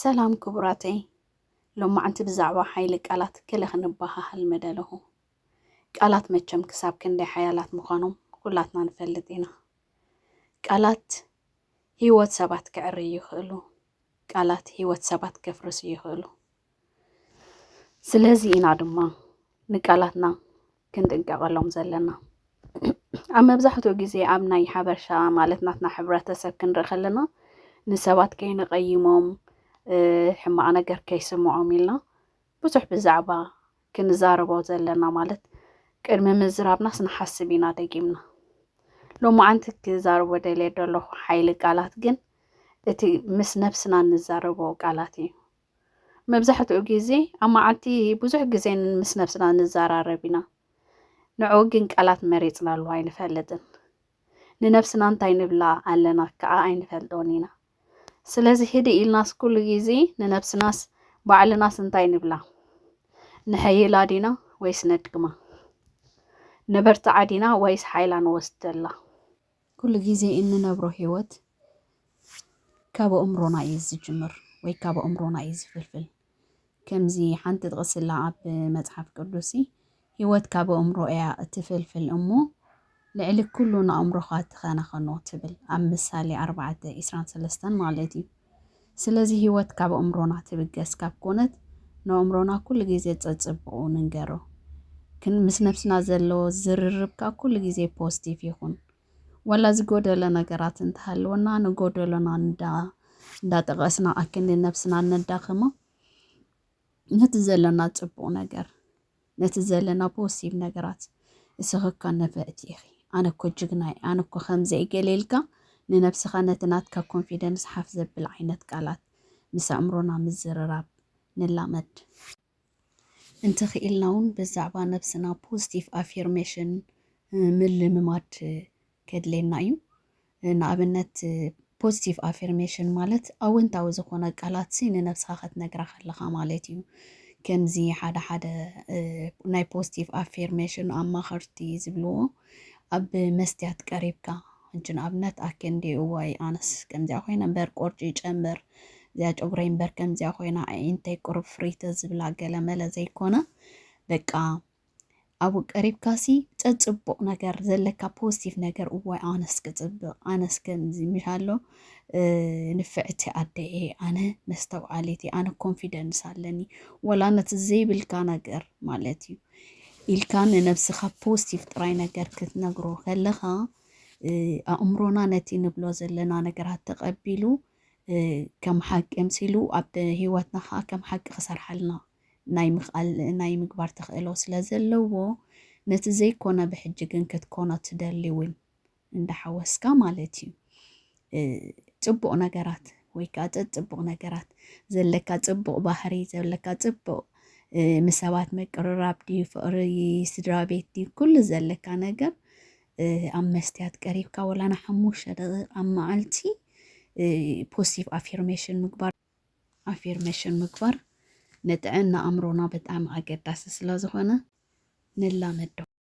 ሰላም ክቡራተይ፣ ሎማዓንቲ ብዛዕባ ሓይሊ ቃላት ገለ ክንበሃሃል መደለኹ። ቃላት መቸም ክሳብ ክንደይ ሓያላት ምዃኖም ኩላትና ንፈልጥ ኢና። ቃላት ህይወት ሰባት ክዕርዩ ይኽእሉ። ቃላት ህይወት ሰባት ከፍርሱ ይኽእሉ። ስለዚ ኢና ድማ ንቃላትና ክንጥንቀቐሎም ዘለና። ኣብ መብዛሕትኡ ግዜ ኣብ ናይ ሓበሻ ማለት ናትና ሕብረተሰብ ክንርኢ ከለና ንሰባት ከይንቐይሞም፣ እ፣ ሕማቕ ነገር ከይስምዖም ኢልና ብዙሕ ብዛዕባ ክንዛረቦ ዘለና ማለት ቅድሚ ምዝራብናስ ንሓስብ ኢና ደጊምና። ሎማዓንቲ ክዛረቦ ደልየ ዘለኹ ሓይሊ ቃላት ግን እቲ ምስ ነብስና እንዛረቦ ቃላት እዩ። መብዛሕትኡ ግዜ ኣብ መዓልቲ ብዙሕ ግዜ ምስ ነብስና ንዘራረብ ኢና። ንዕኡ ግን ቃላት መሪጽናሉ ኣይንፈልጥን። ንነብስና እንታይ ንብላ ኣለና ከኣ ኣይንፈልጦን ኢና። ስለዚ ህድእ ኢልናስ ኩሉ ግዜ ንነብስናስ ባዕልናስ እንታይ ንብላ? ንሐይላ ዲና ወይስ ነድክማ? ነበርትዓ ዲና ወይስ ሓይላ ንወስደላ? ኩሉ ግዜ እንነብሮ ህይወት ካብ ኣእምሮና እዩ ዝጅምር ወይ ካብ ኣእምሮና እዩ ዝፍልፍል። ከምዚ ሓንቲ ጥቕሲ ኣላ ኣብ መጽሓፍ ቅዱስ፣ "ህይወት ካብ ኣእምሮ እያ እትፍልፍል እሞ ልዕሊ ኩሉ ንኣእምሮኻ ትኸናኸኖ" ትብል፣ ኣብ ምሳሌ ኣርባዕተ ዒስራን ሰለስተን ማለት እዩ። ስለዚ ህይወት ካብ ኣእምሮና ትብገስ ካብ ኮነት፣ ንኣእምሮና ኩሉ ግዜ ጸጽብቑ ንንገሮ። ክን-፣ ምስ ነብስና ዘሎ ዝርርብ ከኣ ኩሉ ግዜ ፖዚቲቭ ይኹን። ዋላ ዝጎደለ ነገራት እንተሃለወና፣ ንጎደሎና እንዳ-፣ እንዳጠቐስና ኣክንዲ ነብስና ነዳኽሞ፣ ነቲ ዘለና ጽቡቕ ነገር፣ ነቲ ዘለና ፖዚቲቭ ነገራት፣ "እስኺ እኳ ንፍዕቲ ኢኺ፣ ኣነ እኮ ጅግና እየ፣ ኣነ እኮ ከምዚ እየ" ገለ ኢልካ ንነብስኻ ነቲ ናትካ ኮንፊደንስ ሓፍ ዘብል ዓይነት ቃላት ምስ ኣእምሮና ምዝርራብ ንላመድ። እንተኽኢልና እውን ብዛዕባ ነብስና ፖዚቲቭ ኣፊርሜሽን ምልምማድ ከድልየና እዩ። ንኣብነት ፖዚቲቭ ኣፊርሜሽን ማለት ኣወንታዊ ዝኾነ ቃላት ሲ ንነብስኻ ክትነግራ ከለኻ ማለት እዩ። ከምዚ ሓደ ሓደ፣ እ፣ ናይ ፖዚቲቭ ኣፊርሜሽን ኣማኸርቲ ዝብልዎ ኣብ መስትያት ቀሪብካ፣ ሕጂ ንኣብነት ኣኬ እንዲ እዋይ ኣነስ ከምዚኣ ኮይነ እምበር ቆርጪጨ እምበር እዚኣ ጨጉረይ እምበር ከምዚኣ ኮይና ኣዒንተይ ቁሩብ ፍርይቲ ዝብላ ገለ መለ ዘይኮነ በቃ ኣብኡ ቀሪብካሲ ጸጽቡቕ ነገር ዘለካ ፖዚቲቭ ነገር፣ እዋይ ኣነስ ክጽብቕ፣ ኣነስ ከምዚ ምሽ ኣሎ፣ እ፣ ንፍዕቲ ኣደ እየ፣ ኣነ መስተውዓሊት እየ፣ ኣነ ኮንፊደንስ ኣለኒ፣ ወላ ነቲ ዘይብልካ ነገር ማለት እዩ ኢልካ ንነብስኻ ፖዚቲቭ ጥራይ ነገር ክትነግሮ ከለኻ፣ እ፣ ኣእምሮና ነቲ ንብሎ ዘለና ነገራት ተቐቢሉ፣ እ፣ ከም ሓቂ ኣምሲሉ ኣብ ህይወትና ኸዓ ከም ሓቂ ክሰርሓልና ናይ ምኽኣል፣ ናይ ምግባር ተኽእሎ ስለ ዘለዎ፣ ነቲ ዘይኮነ ብሕጂ ግን ክትኮኖ ትደሊ እውን እንዳሓወስካ ማለት እዩ። እ፣ ጽቡቕ ነገራት ወይ ከዓ ጸጽቡቕ ነገራት ዘለካ፣ ጽቡቕ ባህሪ ዘለካ፣ ጽቡቕ፣ እ፣ ምስ ሰባት ምቅርራብ ድዩ፣ ፍቕሪ፣ ስድራ ቤት ድዩ፣ ኩሉ ዘለካ ነገር፣ እ፣ ኣብ መስትያት ቀሪብካ ወላ ንሓሙሽተ ደቂቕ ኣብ መዓልቲ፣ እ፣ ፖዚቲቭ ኣፊርሜሽን ምግባር፣ ኣፊርሜሽን ምግባር ንጥዕና ኣእምሮና ብጣዕሚ ኣገዳሲ ስለ ዝኾነ ንላመዶ።